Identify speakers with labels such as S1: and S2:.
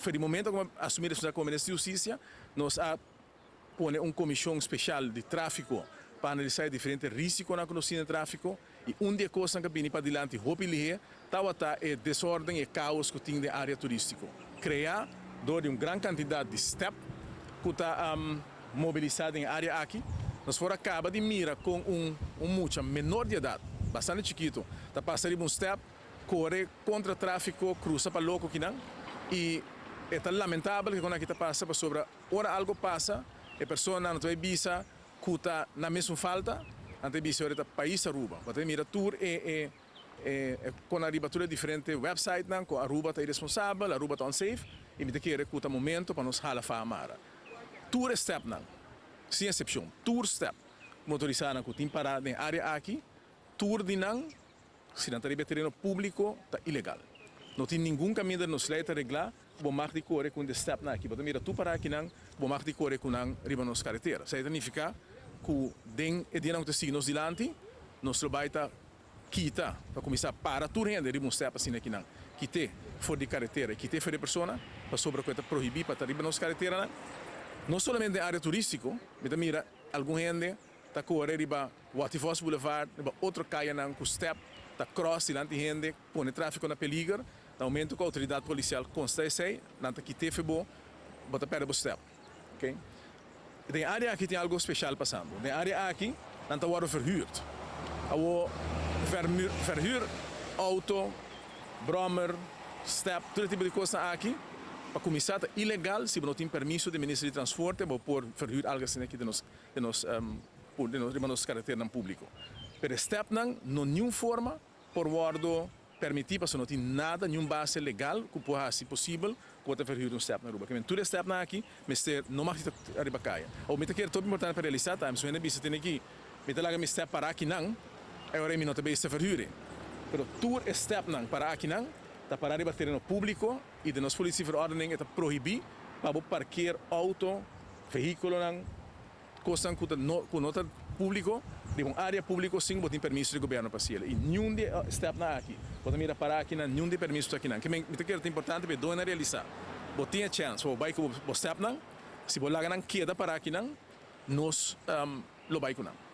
S1: For di momento ku a asumí responsabilidat komo Minister di Hustisia, nos a pone un komishon speshal di tráfiko pa analisá e diferente rísikonan ku nos tin den tráfiko i un di e kosnan ku a bini padilanti hopi lihé tabata e desórden i e káos ku tin den área turístiko kreá dor di un gran kantidat di stèp ku ta mobilisá den e área aki. Nos por a kaba di mira kon un un mucha menor di edat, bastante chikitu, ta pasa riba un stèp, kore kontra tráfiko, krusa pa loko kinan i e ta lamentabel ke kon aki ta pasa pasobra ora algo pasa e persona no ta bai bisa ku ta nan mesun falta, nan ta bisa ora ta pais Aruba. Bo ta mira tur e e e kon ariba tur e diferente websitenan ku Aruba ta iresponsabel, Aruba ta unsafe i mi ta kere ku ta momento pa nos hala faha mara. Tur e stèpnan, sin eksepshon, tur stèp motorisánan ku tin pará den e área aki, tur di nan, Si nan ta riba e tereno públiko, ta ilegal. No tin ningun kaminda nos lei ta reglá ku bo mag di kore ku un di e stèpnan aki. Bo ta mira tur pará akinan ku bo mag di kore ku nan riba nos karetera. Esei ta nifiká ku den e dianan ku ta sigui nos dilanti, nos lo bai ta kita, ta kuminsá para tur hende riba un stèp asina akinan. Kit'é for di karetera i kit'é for di e persona pasobra ku e ta prohibí pa ta riba nos kareteranan. No solamente den área turístiko, mi ta mira algun hende ta kore riba Watty Vos Boulevard, riba otro kayanan ku stèp ta kròs dilanti hende, pone tráfiko na peliger. Na momento ku outoridat polisial konsta esei, nan ta kit'é fe bo, bo ta pèrdè bo stèp. Oké. Den e área aki tin algu speshal pasando. Den e área aki nan ta wòrdu verhùrt. Awor verhùr outo, bròmer, stèp, tur e tipo di kosnan aki pa kuminsá ta ilegal si bo no tin permiso di Minister di Transporte bo por verhùr algu asina aki den nos den nos riba nos kareternan públiko. Pero e stèpnan no niun forma por wòrdu permití pasobra no tin nada, niun base legal ku por hasi posibel ku bo ta verhür un stèp na Aruba. Kimen tur e stèpnan aki mester no mag di ta riba kaya. Awor mi ta kere topi importante pa realisá ta, mi su hende bisa tene ki mi ta laga mi stèp pará akinan, e ora ei mi no ta bes ta verhür e. Pero tur e stèpnan pará akinan ta pará riba tereno públiko i den nos politieverordening e ta prohibí pa bo parkeer outo, Vehíkulonan, kosnan ku ta no ku no ta públiko, riba un área públiko sin ku bo tin permiso di gobièrnu pa hasiel. I niun di e stèpnan aki, bo ta mira pará akinan, niun di e permiso ta akinan. Ke men mi ta kere ta importante pa e doñonan realisá, bo tin e chèns pa bo bai ku bo stèpnan, si bo laga nan keda pará akinan, nos lo bai ku nan.